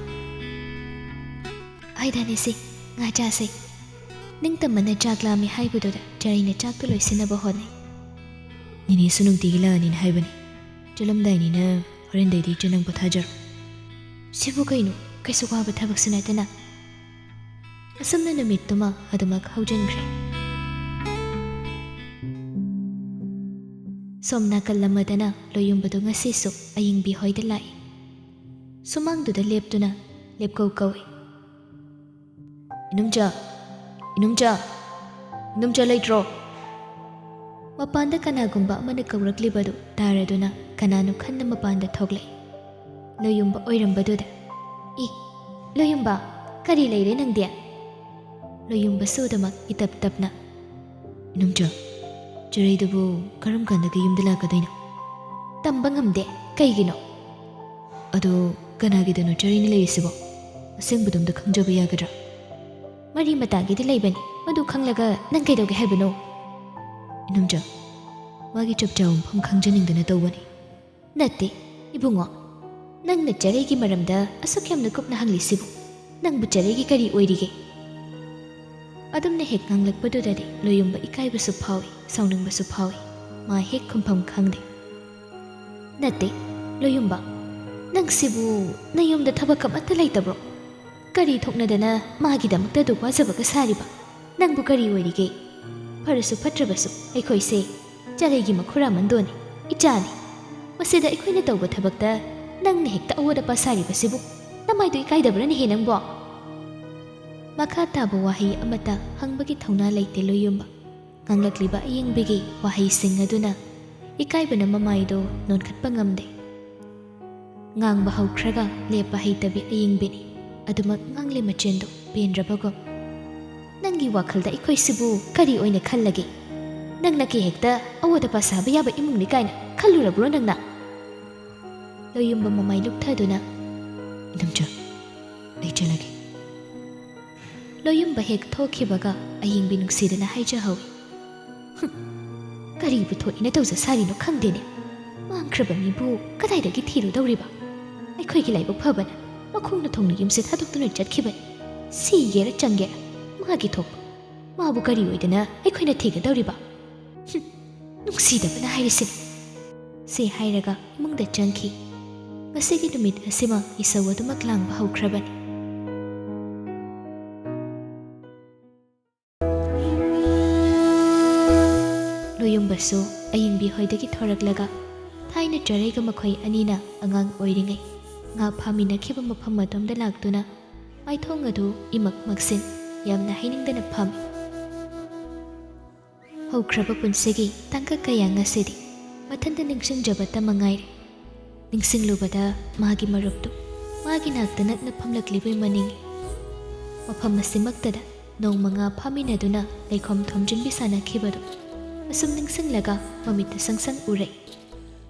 ꯍꯣꯏꯗ ꯅꯦꯁꯤ, ꯉꯥ ꯆꯥꯁꯦ꯫ ꯅꯤꯡꯇꯝꯕꯅ ꯆꯥꯛ ꯂꯥꯝꯃꯤ ꯍꯥꯏꯕꯗꯨꯗ ꯆꯔꯩꯅ ꯆꯥꯛꯇꯨ ꯂꯣꯏꯁꯤꯟꯅꯕ ꯍꯣꯠꯅꯩ꯫ ꯅꯦꯅꯦꯁꯨ ꯅꯨꯡꯇꯤꯒꯤ ꯂꯥꯛꯑꯅꯤꯅ ꯍꯥꯏꯕꯅꯤ꯫ ꯆꯠꯂꯝꯗꯥꯏꯅꯤꯅ ꯍꯣꯔꯦꯟꯗꯩꯗꯤ ꯏꯆꯦ ꯅꯪ ꯄꯣꯊꯥꯖꯔꯣ꯫ ꯁꯤꯕꯨ ꯀꯩꯅꯣ? ꯀꯩꯁꯨ ꯋꯥꯕ ꯊꯕꯛꯁꯨ ꯅꯠꯇꯅ꯫ ꯑꯁꯨꯝꯅ ꯅꯨꯃꯤꯠꯇꯨꯃ ꯑꯗꯨꯃꯛ ꯍꯧꯖꯤꯟꯈ꯭ꯔꯦ꯫ ꯁꯣꯝ ꯅꯥꯀꯜ ꯑꯃꯗꯅ ꯂꯣꯌꯨꯝꯕꯗꯨ ꯉꯁꯤꯁꯨ ꯑꯌꯤꯡꯕꯤ ꯍꯣꯏꯗ ꯂꯥꯛꯏ꯫ ꯁꯨꯃꯥꯡꯗꯨꯗ ꯂꯦꯞꯇꯨꯅ ꯂꯦꯞꯀꯧ ꯀꯧꯏ꯫ "ꯏꯅꯨꯝꯆꯥ, ꯏꯅꯨꯝꯆꯥ, ꯏꯅꯨꯝꯆꯥ ꯂꯩꯇ꯭ꯔꯣ?" ꯃꯄꯥꯟꯗ ꯀꯅꯥꯒꯨꯝꯕ ꯑꯃꯅ ꯀꯧꯔꯛꯂꯤꯕꯗꯨ ꯇꯥꯔꯗꯨꯅ ꯀꯅꯥꯅꯣ ꯈꯟꯅ ꯃꯄꯥꯟꯗ ꯊꯣꯛꯂꯛꯏ꯫ ꯂꯣꯌꯨꯝꯕ ꯑꯣꯏꯔꯝꯕꯗꯨꯗ, "ꯏ, ꯂꯣꯌꯨꯝꯕ, ꯀꯔꯤ ꯂꯩꯔꯦ ꯅꯪꯗꯤ?" ꯂꯣꯌꯨꯝꯕꯁꯨ ꯑꯗꯨꯃꯛ ꯏꯇꯞ ꯇꯞꯅ, "ꯏꯅꯨꯝꯆꯥ, ꯆꯔꯩꯗꯨꯕꯨ ꯀꯔꯝ ꯀꯥꯟꯗꯒ ꯌꯨꯝꯗ ꯂꯥꯛꯀꯗꯣꯏꯅꯣ?" "ꯇꯝꯕ ꯉꯝꯗꯦ꯫ ꯀꯩꯒꯤꯅꯣ?" "ꯑꯗꯣ ꯀꯅꯥꯒꯤꯗꯅꯣ ꯆꯔꯩꯅ ꯂꯩꯔꯤꯁꯤꯕꯣ? ꯑꯁꯦꯡꯕꯗꯣꯝꯗ ꯈꯪꯖꯕ ꯌꯥꯒꯗ꯭ꯔꯥ?" "ꯃꯔꯤ ꯃꯇꯥꯒꯤꯗꯤ ꯂꯩꯕꯅꯤ꯫ ꯃꯗꯨ ꯈꯪꯂꯒ ꯅꯪ ꯀꯩꯗꯧꯒꯦ ꯍꯥꯏꯕꯅꯣ?" "ꯏꯅꯨꯝꯆꯥ, ꯃꯥꯒꯤ ꯆꯞ ꯆꯥꯕ ꯃꯐꯝ ꯈꯪꯖꯅꯤꯡꯗꯅ ꯇꯧꯕꯅꯤ꯫" "ꯅꯠꯇꯦ, ꯏꯕꯨꯡꯉꯣ, ꯅꯪꯅ ꯆꯔꯩꯒꯤ ꯃꯔꯝꯗ ꯑꯁꯨꯛ ꯌꯥꯝꯅ ꯀꯨꯞꯅ ꯍꯪꯂꯤꯁꯤꯕꯨ? ꯅꯪꯕꯨ ꯆꯔꯩꯒꯤ ꯀꯔꯤ ꯑꯣꯏꯔꯤꯒꯦ?" ꯑꯗꯨꯝꯅ ꯍꯦꯛ ꯉꯥꯡꯂꯛꯄꯗꯨꯗꯗꯤ ꯂꯣꯌꯨꯝꯕ ꯏꯀꯥꯏꯕꯁꯨ ꯐꯥꯎꯏ, ꯁꯥꯎꯅꯤꯡꯕꯁꯨ ꯐꯥꯎꯏ꯫ ꯃꯥ ꯍꯦꯛ ꯈꯨꯝꯐꯝ ꯈꯪꯗꯦ꯫ "ꯅꯠꯇꯦ, ꯂꯣꯌꯨꯝꯕ, ꯅꯪꯁꯤꯕꯨ ꯅꯌꯨꯝꯗ ꯊꯕꯛ ꯑꯃꯠꯇ ꯂꯩꯇꯕ꯭ꯔꯣ? ꯀꯔꯤ ꯊꯣꯛꯅꯗꯅ ꯃꯥꯒꯤꯗꯃꯛꯇ ꯑꯗꯨꯛ ꯋꯥꯖꯕꯒ ꯁꯥꯔꯤꯕ? ꯅꯪꯕꯨ ꯀꯔꯤ ꯑꯣꯏꯔꯤꯒꯦ? ꯐꯔꯁꯨ ꯐꯠꯇ꯭ꯔꯕꯁꯨ ꯑꯩꯈꯣꯏꯁꯦ ꯆꯔꯩꯒꯤ ꯃꯈꯨꯔꯥꯃꯟꯗꯣꯅꯤ, ꯏꯆꯥꯅꯤ꯫ ꯃꯁꯤꯗ ꯑꯩꯈꯣꯏꯅ ꯇꯧꯕ ꯊꯕꯛꯇ ꯅꯪꯅ ꯍꯦꯛꯇ ꯑꯋꯣꯠ ꯑꯄꯥ ꯁꯥꯔꯤꯕꯁꯤꯕꯨ ꯅꯃꯥꯏꯗꯨ ꯏꯀꯥꯏꯗꯕ꯭ꯔꯅꯦꯍꯦ ꯅꯪꯕꯣ?" ꯃꯈꯥ ꯇꯥꯕ ꯋꯥꯍꯩ ꯑꯃꯠꯇ ꯍꯪꯕꯒꯤ ꯊꯧꯅꯥ ꯂꯩꯇꯦ ꯂꯣꯌꯨꯝꯕ꯫ ꯉꯥꯡꯂꯛꯂꯤꯕ ꯑꯌꯤꯡꯕꯤꯒꯤ ꯋꯥꯍꯩꯁꯤꯡ ꯑꯗꯨꯅ ꯏꯀꯥꯏꯕꯅ ꯃꯃꯥꯏꯗꯨ ꯅꯣꯟꯈꯠꯄ ꯉꯝꯗꯦ꯫ ꯉꯥꯡꯕ ꯍꯧꯈ꯭ꯔꯒ ꯂꯦꯞꯄ ꯍꯩꯇꯕꯤ ꯑꯌꯤꯡꯕꯤꯅꯤ꯫ ꯑꯗꯨꯃꯛ ꯉꯥꯡꯂꯤ ꯃꯆꯤꯟꯗꯨ ꯄꯦꯟꯗ꯭ꯔꯕꯒꯨꯝ꯫ "ꯅꯪꯒꯤ ꯋꯥꯈꯜꯗ ꯑꯩꯈꯣꯏꯁꯤꯕꯨ ꯀꯔꯤ ꯑꯣꯏꯅ ꯈꯜꯂꯒꯦ? ꯅꯪꯅ ꯀꯤ ꯍꯦꯛꯇ ꯑꯋꯥꯠ ꯑꯄꯥ ꯁꯥꯕ ꯌꯥꯕ ꯏꯃꯨꯡꯅꯤ ꯀꯥꯏꯅ ꯈꯜꯂꯨꯔꯕ꯭ꯔꯣ ꯅꯪꯅ?" ꯂꯣꯌꯨꯝꯕ ꯃꯃꯥꯏ ꯂꯨꯞꯊꯗꯨꯅ, "ꯏꯅꯝꯆꯥ, ꯑꯩ ꯆꯠꯂꯒꯦ꯫" ꯂꯣꯌꯨꯝꯕ ꯍꯦꯛ ꯊꯣꯛꯈꯤꯕꯒ ꯑꯌꯤꯡꯕꯤ ꯅꯨꯡꯁꯤꯗꯅ ꯍꯥꯏꯖꯍꯧꯏ, "ꯍꯨꯝ, ꯀꯔꯤꯕꯨ ꯊꯣꯛꯏꯅ ꯇꯧꯖ ꯁꯥꯔꯤꯅꯣ ꯈꯪꯗꯦꯅꯦ꯫ ꯃꯥꯡꯈ꯭ꯔꯕ ꯃꯤꯕꯨ ꯀꯗꯥꯏꯗꯒꯤ ꯊꯤꯔꯨꯗꯧꯔꯤꯕ? ꯑꯩꯈꯣꯏꯒꯤ ꯂꯥꯏꯕꯛ ꯐꯕꯅ ꯃꯈꯣꯡꯅ ꯊꯣꯡꯅ ꯌꯨꯝꯁꯦ ꯊꯥꯗꯣꯛꯇꯨꯅ ꯆꯠꯈꯤꯕꯅꯤ꯫ ꯁꯤꯒꯦꯔ ꯆꯪꯒꯦꯔ ꯃꯥꯒꯤ ꯊꯣꯛꯄ꯫ ꯃꯥꯕꯨ ꯀꯔꯤ ꯑꯣꯏꯗꯅ ꯑꯩꯈꯣꯏꯅ ꯊꯤꯒꯗꯧꯔꯤꯕ? ꯍꯨꯝ, ꯅꯨꯡꯁꯤꯗꯕꯅ ꯍꯥꯏꯔꯤꯁꯤꯅꯤ꯫ ꯁꯤ ꯍꯥꯏꯔꯒ ꯏꯃꯨꯡꯗ ꯆꯪꯈꯤ꯫ ꯉꯁꯤꯒꯤ ꯅꯨꯃꯤꯠ ꯑꯁꯤꯃ ꯏꯁꯧ ꯑꯗꯨꯃꯛ ꯂꯥꯡꯕ ꯍꯧꯈ꯭ꯔꯕꯅꯤ꯫ ꯂꯣꯌꯨꯝꯕꯁꯨ ꯑꯌꯤꯡꯕꯤ ꯍꯣꯏꯗꯒꯤ ꯊꯣꯔꯛꯂꯒ ꯊꯥꯏꯅ ꯆꯔꯩꯒ ꯃꯈꯣꯏ ꯑꯅꯤꯅ ꯑꯉꯥꯡ ꯑꯣꯏꯔꯤꯉꯩ ꯉꯥ ꯐꯥꯃꯤꯟꯅꯈꯤꯕ ꯃꯐꯝ ꯑꯗꯣꯝꯗ ꯂꯥꯛꯇꯨꯅ ꯃꯥꯏꯊꯣꯡ ꯑꯗꯨ ꯏꯃꯛ ꯃꯛꯁꯤꯟ ꯌꯥꯝꯅ ꯍꯩꯅꯤꯡꯗꯅ ꯐꯝꯃꯤ꯫ ꯍꯧꯈ꯭ꯔꯕ ꯄꯨꯟꯁꯤꯒꯤ ꯇꯥꯡꯀꯛ ꯀꯌꯥ ꯉꯁꯤꯗꯤ ꯃꯊꯟꯇ ꯅꯤꯡꯁꯤꯡꯖꯕꯇ ꯃꯉꯥꯏꯔꯦ꯫ ꯅꯤꯡꯁꯤꯡꯂꯨꯕꯗ ꯃꯥꯒꯤ ꯃꯔꯨꯞꯇꯨ ꯃꯥꯒꯤ ꯅꯥꯛꯇ ꯅꯛꯅ ꯐꯝꯂꯛꯂꯤꯕꯣꯏ ꯃꯅꯤꯡꯏ꯫ ꯃꯐꯝ ꯑꯁꯤꯃꯛꯇꯗ ꯅꯣꯡꯃ ꯉꯥ ꯐꯥꯃꯤꯟꯅꯗꯨꯅ ꯂꯩꯈꯣꯝ ꯊꯣꯝꯖꯤꯟꯕꯤ ꯁꯥꯟꯅꯈꯤꯕꯗꯨ ꯑꯁꯨꯝ ꯅꯤꯡꯁꯤꯡꯂꯒ ꯃꯃꯤꯠꯇ ꯁꯪ ꯁꯪ ꯎꯔꯛꯏ꯫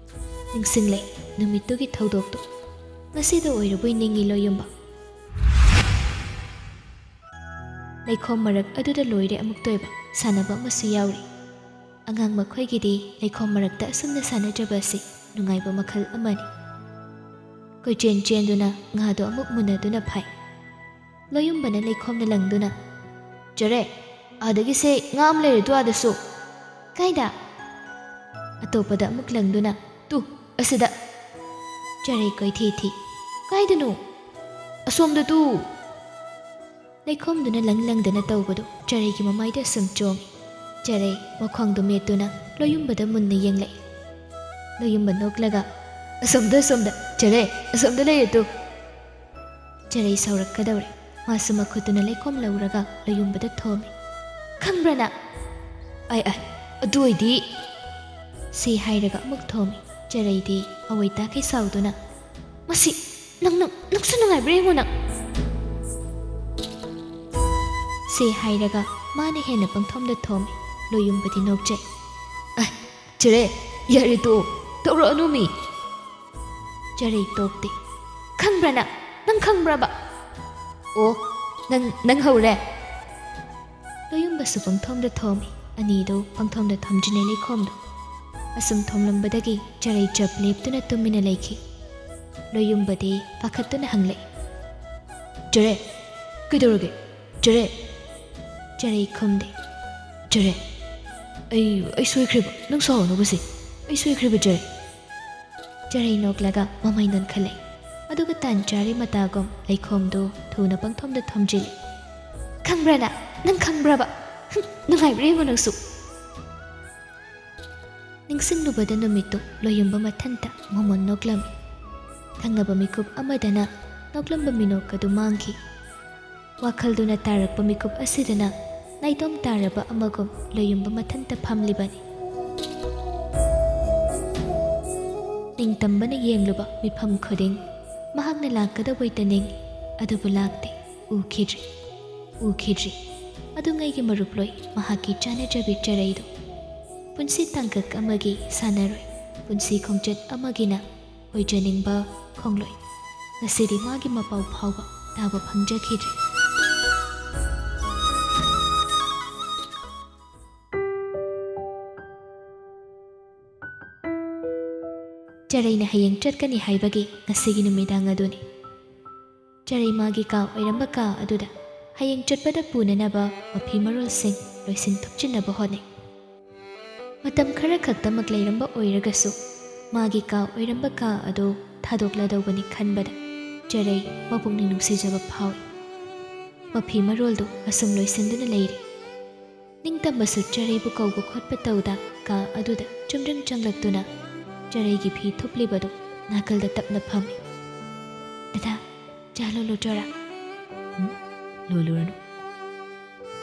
ꯅꯤꯡꯁꯤꯡꯂꯦ ꯅꯨꯃꯤꯠꯇꯨꯒꯤ ꯊꯧꯗꯣꯛꯇꯨ꯫ ꯉꯁꯤꯗ ꯑꯣꯏꯔꯕꯣꯏ ꯅꯤꯡꯏ ꯂꯣꯌꯨꯝꯕ꯫ ꯂꯩꯈꯣꯝ ꯃꯔꯛ ꯑꯗꯨꯗ ꯂꯣꯏꯔꯦ ꯑꯃꯨꯛꯇꯣꯏꯕ ꯁꯥꯟꯅꯕ ꯑꯃꯁꯨ ꯌꯥꯎꯔꯤ꯫ ꯑꯉꯥꯡ ꯃꯈꯣꯏꯒꯤꯗꯤ ꯂꯩꯈꯣꯝ ꯃꯔꯛꯇ ꯑꯁꯨꯝꯅ ꯁꯥꯟꯅꯖꯕ ꯑꯁꯤ ꯅꯨꯡꯉꯥꯏꯕ ꯃꯈꯜ ꯑꯃꯅꯤ꯫ ꯀꯣꯏꯆꯦꯟ ꯆꯦꯟꯗꯨꯅ ꯉꯥꯗꯣ ꯑꯃꯨꯛ ꯃꯨꯟꯅꯗꯨꯅ ꯐꯥꯏ꯫ ꯂꯣꯌꯨꯝꯕꯅ ꯂꯩꯈꯣꯝꯅ ꯂꯪꯗꯨꯅ, "ꯆꯔꯦ, ꯑꯥꯗꯒꯤꯁꯦ ꯉꯥ ꯑꯃ ꯂꯩꯔꯦ ꯇꯨ ꯑꯥꯗꯁꯨ꯫" "ꯀꯥꯏꯗ?" ꯑꯇꯣꯞꯄꯗ ꯑꯃꯨꯛ ꯂꯪꯗꯨꯅ, "ꯇꯨ, ꯑꯁꯤꯗ꯫" ꯆꯔꯩ ꯀꯣꯏꯊꯤ ꯊꯤ꯫ "ꯀꯥꯏꯗꯅꯣ?" "ꯑꯁꯣꯝꯗ ꯇꯨ꯫" ꯂꯩꯈꯣꯝꯗꯨꯅ ꯂꯪ ꯂꯪꯗꯅ ꯇꯧꯕꯗꯨ ꯆꯔꯩꯒꯤ ꯃꯃꯥꯏꯗ ꯁꯨꯝ ꯆꯣꯡꯏ꯫ ꯆꯔꯩ ꯃꯈ꯭ꯋꯥꯡꯗꯨ ꯃꯦꯠꯇꯨꯅ ꯂꯣꯌꯨꯝꯕꯗ ꯃꯨꯟꯅ ꯌꯦꯡꯂꯛꯏ꯫ ꯂꯣꯌꯨꯝꯕ ꯅꯣꯛꯂꯒ, "ꯑꯁꯣꯝꯗ, ꯑꯁꯣꯝꯗ, ꯆꯔꯩ, ꯑꯁꯣꯝꯗ ꯂꯩꯔꯦ ꯇꯨ꯫" ꯆꯔꯩ ꯁꯥꯎꯔꯛꯀꯗꯧꯔꯦ꯫ ꯃꯥꯁꯨ ꯃꯈꯨꯠꯇꯨꯅ ꯂꯩꯈꯣꯝ ꯂꯧꯔꯒ ꯂꯣꯌꯨꯝꯕꯗ ꯊꯣꯝꯃꯤ꯫ "ꯈꯪꯕ꯭ꯔꯥ ꯅꯪ?" "ꯑꯥꯏ, ꯑꯥꯏ, ꯑꯗꯨ ꯑꯣꯏꯗꯤ꯫" ꯁꯤ ꯍꯥꯏꯔꯒ ꯑꯃꯨꯛ ꯊꯣꯝꯃꯤ꯫ ꯆꯔꯩꯗꯤ ꯑꯋꯣꯏ ꯇꯥꯈꯩ ꯁꯥꯎꯗꯨꯅ, "ꯃꯁꯤ, ꯅꯪ, ꯅꯪ, ꯅꯪꯁꯨ ꯅꯨꯡꯉꯥꯏꯕ꯭ꯔꯥ ꯌꯦꯡꯉꯣ ꯅꯪ꯫" ꯁꯤ ꯍꯥꯏꯔꯒ ꯃꯥꯅ ꯍꯦꯟꯅ ꯄꯪꯊꯣꯝꯗ ꯊꯣꯝꯃꯤ꯫ ꯂꯣꯌꯨꯝꯕꯗꯤ ꯅꯣꯛꯆꯩ꯫ "ꯑꯥꯏ, ꯆꯔꯦ, ꯌꯥꯔꯦ ꯇꯣꯛꯑꯣ, ꯇꯧꯔꯛꯑꯅꯨ ꯃꯤ꯫" ꯆꯔꯩ ꯇꯣꯛꯇꯦ꯫ "ꯈꯪꯕ꯭ꯔꯥ ꯅꯪ? ꯅꯪ ꯈꯪꯕ꯭ꯔꯕ?" "ꯑꯣ, ꯅꯪ, ꯅꯪ ꯍꯧꯔꯦ?" ꯂꯣꯌꯨꯝꯕꯁꯨ ꯄꯪꯊꯣꯝꯗ ꯊꯣꯝꯃꯤ꯫ ꯑꯅꯤꯗꯨ ꯄꯪꯊꯣꯝꯗ ꯊꯣꯝꯖꯤꯜꯂꯦ ꯂꯩꯈꯣꯝꯗꯨ꯫ ꯑꯁꯨꯝ ꯊꯣꯝꯂꯝꯕꯗꯒꯤ ꯆꯔꯩ ꯆꯞ ꯂꯦꯞꯇꯨꯅ ꯇꯨꯃꯤꯟꯅ ꯂꯩꯈꯤ꯫ ꯂꯣꯌꯨꯝꯕꯗꯤ ꯄꯥꯈꯠꯇꯨꯅ ꯍꯪꯂꯛꯏ, "ꯆꯔꯩ, ꯀꯩꯗꯧꯔꯒꯦ? ꯆꯔꯩ!" ꯆꯔꯩ ꯈꯨꯝꯗꯦ꯫ "ꯆꯔꯩ, ꯑꯩ, ꯑꯩ ꯁꯣꯏꯈ꯭ꯔꯦꯕ, ꯅꯪ ꯁꯥꯎꯔꯅꯨꯕꯁꯦ, ꯑꯩ ꯁꯣꯏꯈ꯭ꯔꯦꯕ ꯆꯔꯩ꯫" ꯆꯔꯩ ꯅꯣꯛꯂꯒ ꯃꯃꯩ ꯅꯣꯟꯈꯠꯂꯦ꯫ ꯑꯗꯨꯒ ꯇꯥꯟ ꯆꯥꯔꯦ ꯃꯇꯥꯒꯨꯝ ꯂꯩꯈꯣꯝꯗꯨ ꯊꯨꯅ ꯄꯪꯊꯣꯝꯗ ꯊꯣꯝꯖꯤꯜꯂꯤ꯫ "ꯈꯪꯕ꯭ꯔꯥ ꯅꯪ? ꯅꯪ ꯈꯪꯕ꯭ꯔꯕ? ꯍꯨꯝ, ꯅꯨꯡꯉꯥꯏꯕ꯭ꯔꯥ ꯌꯦꯡꯉꯨ ꯅꯪꯁꯨ?" ꯅꯤꯡꯁꯤꯡꯂꯨꯕꯗ ꯅꯨꯃꯤꯠꯇꯨ ꯂꯣꯌꯨꯝꯕ ꯃꯊꯟꯇ ꯃꯣꯃꯣꯟ ꯅꯣꯛꯂꯝꯃꯤ꯫ ꯊꯪꯅꯕ ꯃꯤꯀꯨꯞ ꯑꯃꯗꯅ ꯅꯣꯛꯂꯝꯕ ꯃꯤꯅꯣꯛ ꯑꯗꯨ ꯃꯥꯡꯈꯤ꯫ ꯋꯥꯈꯜꯗꯨꯅ ꯇꯥꯔꯛꯄ ꯃꯤꯀꯨꯞ ꯑꯁꯤꯗꯅ ꯅꯥꯏꯇꯣꯝ ꯇꯥꯔꯕ ꯑꯃꯒꯨꯝ ꯂꯣꯌꯨꯝꯕ ꯃꯊꯟꯇ ꯐꯝꯂꯤꯕꯅꯤ꯫ ꯅꯤꯡꯇꯝꯕꯅ ꯌꯦꯡꯂꯨꯕ ꯃꯤꯐꯝ ꯈꯨꯗꯤꯡ ꯃꯍꯥꯛꯅ ꯂꯥꯛꯀꯗꯕꯩꯇ ꯅꯤꯡꯏ, ꯑꯗꯨꯕꯨ ꯂꯥꯛꯇꯦ, ꯎꯈꯤꯗ꯭ꯔꯤ, ꯎꯈꯤꯗ꯭ꯔꯤ꯫ ꯑꯗꯨꯉꯩꯒꯤ ꯃꯔꯨꯞꯂꯣꯏ ꯃꯍꯥꯛꯀꯤ ꯆꯥꯅꯖꯕꯤ ꯆꯔꯩꯗꯨ꯫ ꯄꯨꯟꯁꯤ ꯇꯥꯡꯀꯛ ꯑꯃꯒꯤ ꯁꯥꯟꯅꯔꯣꯏ, ꯄꯨꯟꯁꯤ ꯈꯣꯡꯆꯠ ꯑꯃꯒꯤꯅ ꯑꯣꯏꯖꯅꯤꯡꯕ ꯈꯣꯡꯂꯣꯏ꯫ ꯉꯁꯤꯗꯤ ꯃꯥꯒꯤ ꯃꯄꯥꯎ ꯐꯥꯎꯕ ꯇꯥꯕ ꯐꯪꯖꯈꯤꯗ꯭ꯔꯦ꯫ ꯆꯔꯩꯅ ꯍꯌꯦꯡ ꯆꯠꯀꯅꯤ ꯍꯥꯏꯕꯒꯤ ꯉꯁꯤꯒꯤ ꯅꯨꯃꯤꯗꯥꯡ ꯑꯗꯨꯅꯤ꯫ ꯆꯔꯩ ꯃꯥꯒꯤ ꯀꯥ ꯑꯣꯏꯔꯝꯕ ꯀꯥ ꯑꯗꯨꯗ ꯍꯌꯦꯡ ꯆꯠꯄꯗ ꯄꯨꯅꯅꯕ ꯃꯐꯤ ꯃꯔꯣꯜꯁꯤꯡ ꯂꯣꯏꯁꯤꯟ ꯊꯨꯞꯆꯤꯟꯅꯕ ꯍꯣꯠꯅꯩ꯫ ꯃꯇꯝ ꯈꯔ ꯈꯛꯇꯃꯛ ꯂꯩꯔꯝꯕ ꯑꯣꯏꯔꯒꯁꯨ, ꯃꯥꯒꯤ ꯀꯥ ꯑꯣꯏꯔꯝꯕ ꯀꯥ ꯑꯗꯨ ꯊꯥꯗꯣꯛꯂꯗꯧꯕꯅꯤ ꯈꯟꯕꯗ ꯆꯔꯩ ꯃꯄꯨꯛꯅꯤꯡ ꯅꯨꯡꯁꯤꯖꯕ ꯐꯥꯎꯏ꯫ ꯃꯐꯤ ꯃꯔꯣꯜꯗꯨ ꯑꯁꯨꯝ ꯂꯣꯏꯁꯤꯟꯗꯨꯅ ꯂꯩꯔꯤ꯫ ꯅꯤꯡꯇꯝꯕꯁꯨ ꯆꯔꯩꯕꯨ ꯀꯧꯕ ꯈꯣꯠꯄ ꯇꯧꯗ ꯀꯥ ꯑꯗꯨꯗ ꯆꯨꯝꯗ꯭ꯔꯤꯡ ꯆꯪꯂꯛꯇꯨꯅ ꯆꯔꯩꯒꯤ ꯐꯤ ꯊꯨꯞꯂꯤꯕꯗꯨ ꯅꯥꯀꯜꯗ ꯇꯞꯅ ꯐꯝꯃꯤ꯫ "ꯗꯗꯥ, ꯆꯥ ꯂꯣꯜꯂꯨ ꯆꯣꯔꯥ?" "ꯎꯝ, ꯂꯣꯜꯂꯨꯔꯅꯨ꯫"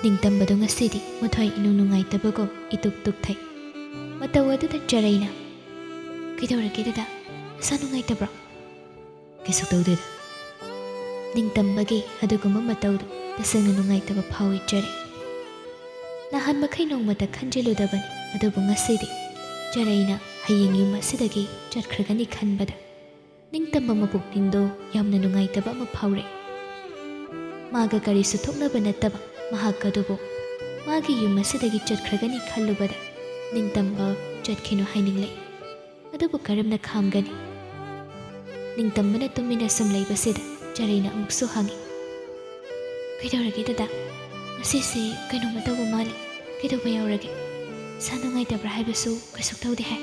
ꯅꯤꯡꯇꯝꯕꯗꯨ ꯉꯁꯤꯗꯤ ꯃꯊ꯭ꯋꯥꯏ ꯏꯅꯨꯡ ꯅꯨꯡꯉꯥꯏꯇꯕꯒꯨꯝ ꯏꯇꯨꯛ ꯇꯨꯛꯊꯩ꯫ ꯃꯇꯧ ꯑꯗꯨꯗ ꯆꯔꯩꯅ, "ꯀꯩꯗꯧꯔꯒꯦ ꯗꯗꯥ? ꯅꯁꯥ ꯅꯨꯡꯉꯥꯏꯇꯕ꯭ꯔꯣ?" "ꯀꯩꯁꯨ ꯇꯧꯗꯦꯗ꯫" ꯅꯤꯡꯇꯝꯕꯒꯤ ꯑꯗꯨꯒꯨꯝꯕ ꯃꯇꯧꯗꯨ ꯇꯁꯦꯡꯅ ꯅꯨꯡꯉꯥꯏꯇꯕ ꯐꯥꯎꯏ ꯆꯔꯩ꯫ ꯅꯍꯥꯟ ꯃꯈꯩ ꯅꯣꯡꯃꯇ ꯈꯟꯖꯤꯜꯂꯨꯗꯕꯅꯤ, ꯑꯗꯨꯕꯨ ꯉꯁꯤꯗꯤ ꯆꯔꯩꯅ ꯍꯌꯦꯡ ꯌꯨꯝ ꯑꯁꯤꯗꯒꯤ ꯆꯠꯈ꯭ꯔꯒꯅꯤ ꯈꯟꯕꯗ ꯅꯤꯡꯇꯝꯕ ꯃꯄꯨꯛꯅꯤꯡꯗꯣ ꯌꯥꯝꯅ ꯅꯨꯡꯉꯥꯏꯇꯕ ꯑꯃ ꯐꯥꯎꯔꯛꯏ꯫ ꯃꯥꯒ ꯀꯔꯤꯁꯨ ꯊꯣꯛꯅꯕ ꯅꯠꯇꯕ ꯃꯍꯥꯛ ꯑꯗꯨꯕꯨ ꯃꯥꯒꯤ ꯌꯨꯝ ꯑꯁꯤꯗꯒꯤ ꯆꯠꯈ꯭ꯔꯒꯅꯤ ꯈꯜꯂꯨꯕꯗ ꯅꯤꯡꯇꯝꯕ ꯆꯠꯈꯤꯅꯨ ꯍꯥꯏꯅꯤꯡꯂꯛꯏ꯫ ꯑꯗꯨꯕꯨ ꯀꯔꯝꯅ ꯈꯥꯝꯒꯅꯤ? ꯅꯤꯡꯇꯝꯕꯅ ꯇꯨꯃꯤꯟꯅ ꯁꯨꯝ ꯂꯩꯕꯁꯤꯗ ꯆꯔꯩꯅ ꯑꯃꯨꯛꯁꯨ ꯍꯪꯉꯤ, "ꯀꯩꯗꯧꯔꯒꯦ ꯗꯗꯥ? ꯉꯁꯤꯁꯦ ꯀꯩꯅꯣꯝꯃ ꯇꯧꯕ ꯃꯥꯜꯂꯤ꯫ ꯀꯩꯗꯧꯕ ꯌꯥꯎꯔꯒꯦ? ꯁꯥ ꯅꯨꯡꯉꯥꯏꯇꯕ꯭ꯔꯥ ꯍꯥꯏꯕꯁꯨ ꯀꯩꯁꯨ ꯇꯧꯗꯦ ꯍꯥꯏ?"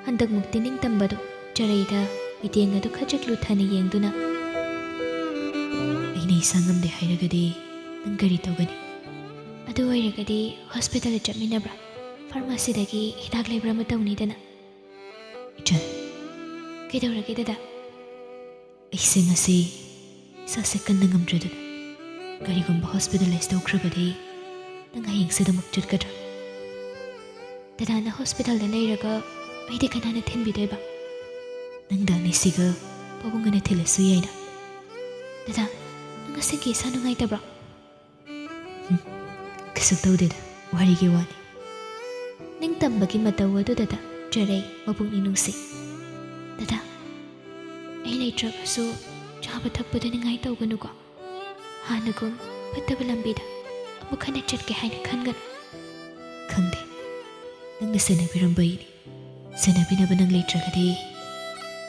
ꯍꯟꯗꯛꯃꯨꯛꯇꯤ ꯅꯤꯡꯇꯝꯕꯗꯨ ꯆꯔꯩꯗ ꯃꯤꯠꯌꯦꯡ ꯑꯗꯨ ꯈꯖꯤꯛ ꯂꯨꯊꯅ ꯌꯦꯡꯗꯨꯅ, "ꯑꯩꯅ ꯏꯁꯥ ꯉꯝꯗꯦ ꯍꯥꯏꯔꯒꯗꯤ ꯅꯪ ꯀꯔꯤ ꯇꯧꯒꯅꯤ? ꯑꯗꯨ ꯑꯣꯏꯔꯒꯗꯤ ꯍꯣꯁꯄꯤꯇꯥꯜꯗ ꯆꯠꯃꯤꯟꯅꯕ꯭ꯔꯥ? ꯐꯥꯔꯃꯥꯁꯤꯗꯒꯤ ꯍꯤꯗꯥꯛ ꯂꯩꯕ꯭ꯔꯥ ꯑꯃ ꯇꯧꯅꯤꯗꯅ?" "ꯏꯆꯟ, ꯀꯩꯗꯧꯔꯒꯦ ꯗꯗꯥ?" "ꯑꯩꯁꯦ ꯉꯁꯤ ꯏꯁꯥꯁꯦ ꯀꯟꯅ ꯉꯝꯗ꯭ꯔꯗꯨꯅ ꯀꯔꯤꯒꯨꯝꯕ ꯍꯣꯁꯄꯤꯇꯥꯂꯥꯏꯁ ꯇꯧꯈ꯭ꯔꯕꯗꯤ ꯅꯪ ꯍꯌꯦꯡꯁꯤꯗꯃꯛ ꯆꯠꯀꯗ꯭ꯔꯥ?" "ꯗꯗꯥꯅ ꯍꯣꯁꯄꯤꯇꯥꯜꯗ ꯂꯩꯔꯒ ꯑꯩꯗꯤ ꯀꯅꯥꯅ ꯊꯤꯟꯕꯤꯗꯣꯏꯕ?" "ꯅꯪꯗ ꯑꯅꯤꯁꯤꯒ ꯄꯥꯕꯨꯡ ꯑꯅ ꯊꯤꯜꯂꯁꯨ ꯌꯥꯏꯅ꯫" "ꯗꯗꯥ, ꯅꯪ ꯑꯁꯦꯡꯀꯤ ꯏꯁꯥ ꯅꯨꯡꯉꯥꯏꯇꯕ꯭ꯔꯣ?" "ꯎꯝ, ꯀꯩꯁꯨ ꯇꯧꯗꯦꯗ, ꯋꯥꯔꯤꯒꯤ ꯋꯥꯅꯤ꯫" ꯅꯤꯡꯇꯝꯕꯒꯤ ꯃꯇꯧ ꯑꯗꯨꯗꯇ ꯆꯔꯩ ꯃꯄꯨꯛꯅꯤꯡ ꯅꯨꯡꯁꯤ꯫ "ꯗꯗꯥ, ꯑꯩ ꯂꯩꯇ꯭ꯔꯕꯁꯨ ꯆꯥꯕ ꯊꯛꯄꯗ ꯅꯤꯡꯉꯥꯏ ꯇꯧꯒꯅꯨꯀꯣ꯫ ꯍꯥꯟꯅꯒꯨꯝ ꯐꯠꯇꯕ ꯂꯝꯕꯤꯗ ꯑꯃꯨꯛ ꯍꯟꯅ ꯆꯠꯀꯦ ꯍꯥꯏꯅ ꯈꯟꯒꯅꯨ꯫" "ꯈꯪꯗꯦ, ꯅꯪꯅ ꯁꯦꯟꯅꯕꯤꯔꯝꯕꯩꯅꯤ꯫ ꯁꯦꯟꯅꯕꯤꯅꯕ ꯅꯪ ꯂꯩꯇ꯭ꯔꯒꯗꯤ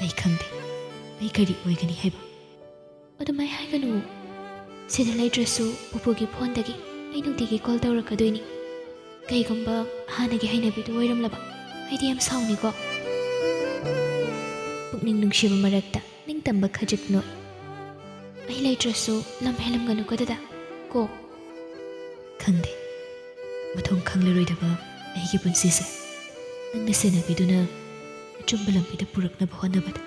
ꯑꯩ ꯈꯪꯗꯦ, ꯑꯩ ꯀꯔꯤ ꯑꯣꯏꯒꯅꯤ ꯍꯥꯏꯕ꯫" "ꯑꯗꯨꯃꯥꯏ ꯍꯥꯏꯒꯅꯨ꯫ ꯁꯤꯗ ꯂꯩꯇ꯭ꯔꯁꯨ ꯄꯨꯄꯨꯒꯤ ꯐꯣꯟꯗꯒꯤ ꯑꯩ ꯅꯨꯡꯇꯤꯒꯤ ꯀꯣꯜ ꯇꯧꯔꯛꯀꯗꯣꯏꯅꯤ꯫ ꯀꯩꯒꯨꯝꯕ ꯍꯥꯟꯅꯒꯤ ꯍꯩꯅꯕꯤꯗꯨ ꯑꯣꯏꯔꯝꯂꯕ ꯑꯩꯗꯤ ꯌꯥꯝ ꯁꯥꯎꯅꯤꯀꯣ꯫" ꯄꯨꯛꯅꯤꯡ ꯅꯨꯡꯁꯤꯕ ꯃꯔꯛꯇ ꯅꯤꯡꯇꯝꯕ ꯈꯖꯤꯛ ꯅꯣꯛꯏ꯫ "ꯑꯩ ꯂꯩꯇ꯭ꯔꯁꯨ ꯂꯝ ꯍꯦꯜꯂꯝꯒꯅꯨꯀꯣ ꯗꯗꯥ, ꯀꯣ?" "ꯈꯪꯗꯦ, ꯃꯊꯣꯡ ꯈꯪꯂꯔꯣꯏꯗꯕ ꯑꯩꯒꯤ ꯄꯨꯟꯁꯤꯁꯦ ꯅꯪꯅ ꯁꯦꯟꯅꯕꯤꯗꯨꯅ ꯑꯆꯨꯝꯕ ꯂꯝꯕꯤꯗ ꯄꯨꯔꯛꯅꯕ ꯍꯣꯠꯅꯕꯗ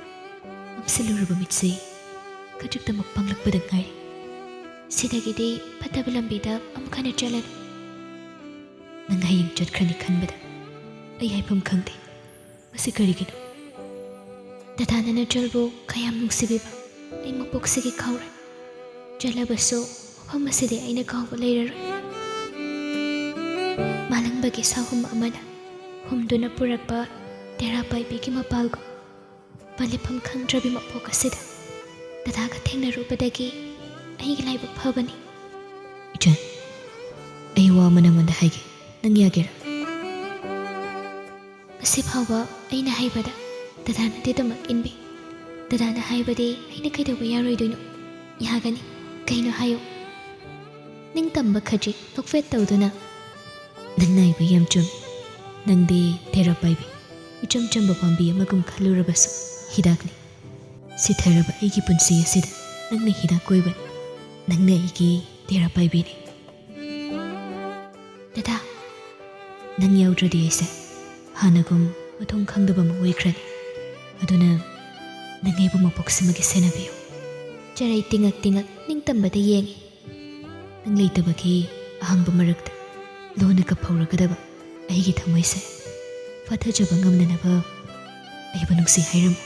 ꯃꯝꯁꯤꯜꯂꯨꯔꯕ ꯃꯤꯠꯁꯦ ꯈꯖꯤꯛꯇꯃꯛ ꯄꯥꯡꯂꯛꯄꯗ ꯉꯥꯏꯔꯤ꯫ ꯁꯤꯗꯒꯤꯗꯤ ꯐꯠꯇꯕ ꯂꯝꯕꯤꯗ ꯑꯃꯨꯛ ꯍꯟꯅ ꯆꯠꯂꯅꯨ꯫" "ꯅꯪ ꯍꯌꯦꯡ ꯆꯠꯈ꯭ꯔꯅꯤ ꯈꯟꯕꯗ ꯑꯩ ꯍꯥꯏꯐꯝ ꯈꯪꯗꯦ꯫ ꯃꯁꯤ ꯀꯔꯤꯒꯤꯅꯣ? ꯗꯗꯥꯅ ꯅꯆꯜꯕꯨ ꯀꯌꯥꯝ ꯅꯨꯡꯁꯤꯕꯤꯕ ꯑꯩ ꯃꯄꯣꯛꯁꯤꯒꯤ ꯀꯥꯎꯔꯣꯏ꯫ ꯆꯠꯂꯕꯁꯨ ꯃꯐꯝ ꯑꯁꯤꯗꯤ ꯑꯩꯅ ꯀꯥꯎꯕ ꯂꯩꯔꯔꯣꯏ꯫" ꯃꯥꯂꯪꯕꯒꯤ ꯁꯥꯍꯨꯝ ꯑꯃꯅ ꯍꯨꯝꯗꯨꯅ ꯄꯨꯔꯛꯄ ꯇꯦꯔꯥ ꯄꯥꯏꯕꯤꯒꯤ ꯃꯄꯥꯜꯒꯨꯝ ꯂꯩꯐꯝ ꯈꯪꯗ꯭ꯔꯕꯤ ꯃꯄꯣꯛ ꯑꯁꯤꯗ ꯗꯗꯥꯒ ꯊꯦꯡꯅꯔꯨꯕꯗꯒꯤ ꯑꯩꯒꯤ ꯂꯥꯏꯕꯛ ꯐꯕꯅꯤ꯫ "ꯏꯆꯟ, ꯑꯩ ꯋꯥ ꯑꯃ ꯅꯪꯉꯣꯟꯗ ꯍꯥꯏꯒꯦ, ꯅꯪ ꯌꯥꯒꯦꯔꯥ? ꯉꯁꯤ ꯐꯥꯎꯕ ꯑꯩꯅ ꯍꯥꯏꯕꯗ ꯗꯗꯥꯅꯗꯤ ꯑꯗꯨꯃꯛ ꯏꯟꯕꯤ꯫ ꯗꯗꯥꯅ ꯍꯥꯏꯕꯗꯤ ꯑꯩꯅ ꯀꯩꯗꯧꯕ ꯌꯥꯔꯣꯏꯗꯣꯏꯅꯣ? ꯌꯥꯒꯅꯤ꯫ ꯀꯩꯅꯣ ꯍꯥꯏꯌꯨ꯫ ꯅꯤꯡꯇꯝꯕ ꯈꯖꯤꯛ ꯅꯣꯛꯐꯦꯠ ꯇꯧꯗꯨꯅ, "ꯅꯪꯅ ꯍꯥꯏꯕ ꯌꯥꯝ ꯆꯨꯝꯃꯤ꯫ ꯅꯪꯗꯤ ꯊꯦꯔꯥ ꯄꯥꯏꯕꯤ, ꯏꯆꯝ ꯆꯝꯕ ꯄꯥꯝꯕꯤ ꯑꯃꯒꯨꯝ ꯈꯜꯂꯨꯔꯕꯁꯨ ꯍꯤꯗꯥꯛꯅꯤ꯫ ꯁꯤꯊꯔꯕ ꯑꯩꯒꯤ ꯄꯨꯟꯁꯤ ꯑꯁꯤꯗ ꯅꯪꯅ ꯍꯤꯗꯥꯛ ꯑꯣꯏꯕꯅꯤ꯫ ꯅꯪꯅ ꯑꯩꯒꯤ ꯊꯦꯔꯥ ꯄꯥꯏꯕꯤꯅꯤ꯫ ꯗꯗꯥ, ꯅꯪ ꯌꯥꯎꯗ꯭ꯔꯗꯤ ꯑꯩꯁꯦ ꯍꯥꯟꯅꯒꯨꯝ ꯃꯊꯣꯡ ꯈꯪꯗꯕ ꯑꯃ ꯑꯣꯏꯈ꯭ꯔꯅꯤ꯫ ꯑꯗꯨꯅ ꯅꯪ ꯑꯩꯕꯨ ꯃꯄꯣꯛꯁꯤꯃꯒꯤ ꯁꯦꯟꯅꯕꯤꯌꯨ꯫" ꯆꯔꯩ ꯇꯤꯡꯉꯛ ꯇꯤꯡꯉꯛ ꯅꯤꯡꯇꯝꯕꯗ ꯌꯦꯡꯉꯤ꯫ ꯅꯪ ꯂꯩꯇꯕꯒꯤ ꯑꯍꯥꯡꯕ ꯃꯔꯛꯇ ꯂꯣꯟꯅ ꯀꯞꯍꯧꯔꯒꯗꯕ ꯑꯩꯒꯤ ꯊꯃꯣꯏꯁꯦ ꯐꯥꯊꯖꯕ ꯉꯝꯅꯅꯕ ꯑꯩꯕꯨ ꯅꯨꯡꯁꯤ ꯍꯥꯏꯔꯝꯃꯨ꯫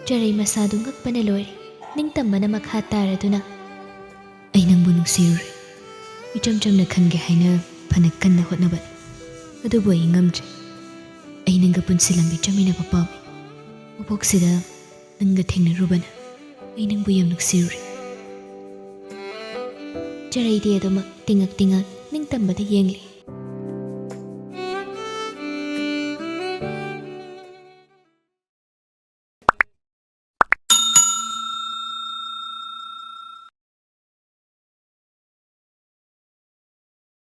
ꯆꯔꯩ ꯃꯁꯥꯗꯨ ꯉꯛꯄꯅ ꯂꯣꯏꯔꯦ꯫ ꯅꯤꯡꯇꯝꯕꯅ ꯃꯈꯥ ꯇꯥꯔꯗꯨꯅ, "ꯑꯩ ꯅꯪꯕꯨ ꯅꯨꯡꯁꯤꯔꯨꯔꯦ꯫ ꯏꯆꯝ ꯆꯝꯅ ꯈꯟꯒꯦ ꯍꯥꯏꯅ ꯐꯅ ꯀꯟꯅ ꯍꯣꯠꯅꯕꯅꯤ꯫ ꯑꯗꯨꯕꯨ ꯑꯩ ꯉꯝꯗ꯭ꯔꯦ꯫ ꯑꯩ ꯅꯪꯒ ꯄꯨꯟꯁꯤ ꯂꯝꯕꯤ ꯆꯠꯃꯤꯟꯅꯕ ꯄꯥꯝꯃꯤ꯫ ꯃꯄꯣꯛꯁꯤꯗ ꯅꯪꯒ ꯊꯦꯡꯅꯔꯨꯕꯅ ꯑꯩ ꯅꯪꯕꯨ ꯌꯥꯝ ꯅꯨꯡꯁꯤꯔꯨꯔꯦ꯫" ꯆꯔꯩꯗꯤ ꯑꯗꯨꯃꯛ ꯇꯤꯡꯉꯛ ꯇꯤꯡꯉꯛ ꯅꯤꯡꯇꯝꯕꯗ ꯌꯦꯡꯂꯤ꯫